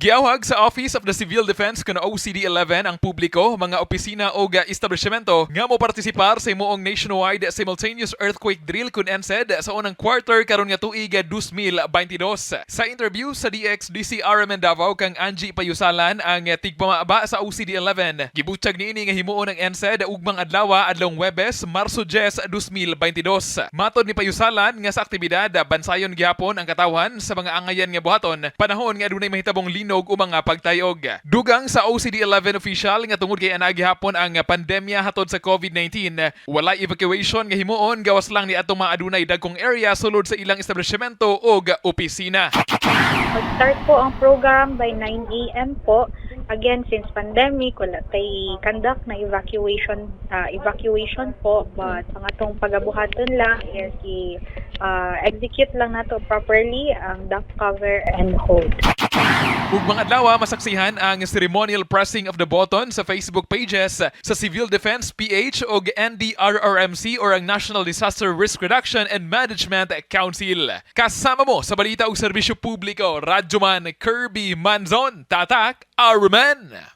Giawhag sa Office of the Civil Defense kun OCD 11 ang publiko, mga opisina o establishmento nga mo partisipar sa himuong nationwide simultaneous earthquake drill kun NSED sa unang quarter karon nga tuig 2022. Sa interview sa DXDC RMN Davao kang Angie Payusalan, ang tigpamaaba sa OCD 11, gibutyag niini nga himuon ang NSED ugmang adlaw, adlong Webes, Marso 10, 2022. Matod ni Payusalan nga sa aktibidad, bansayon gihapon ang katawhan sa mga angayan nga buhaton panahon nga adunay mahitabong linog o mga pagtayog. Dugang sa OCD 11 official nga tungod kay anaa gihapon ang pandemya hatod sa COVID-19, walay evacuation nga himuon gawas lang ni atong mga adunay dagkong area sulod sa ilang establishmento og opisina. Mag-start po ang program by 9 a.m. po. Again, since pandemic, wala tay conduct na evacuation po. But ang atong pagabuhaton lang is i-execute lang nato properly ang duck, cover, and hold. Ugmang adlaw, masaksihan ang ceremonial pressing of the button sa Facebook pages sa Civil Defense PH ug NDRRMC or ang National Disaster Risk Reduction and Management Council. Kasama mo sa balita ug serbisyo publiko, Radyoman Kirby Manzon, Tatak, RMN.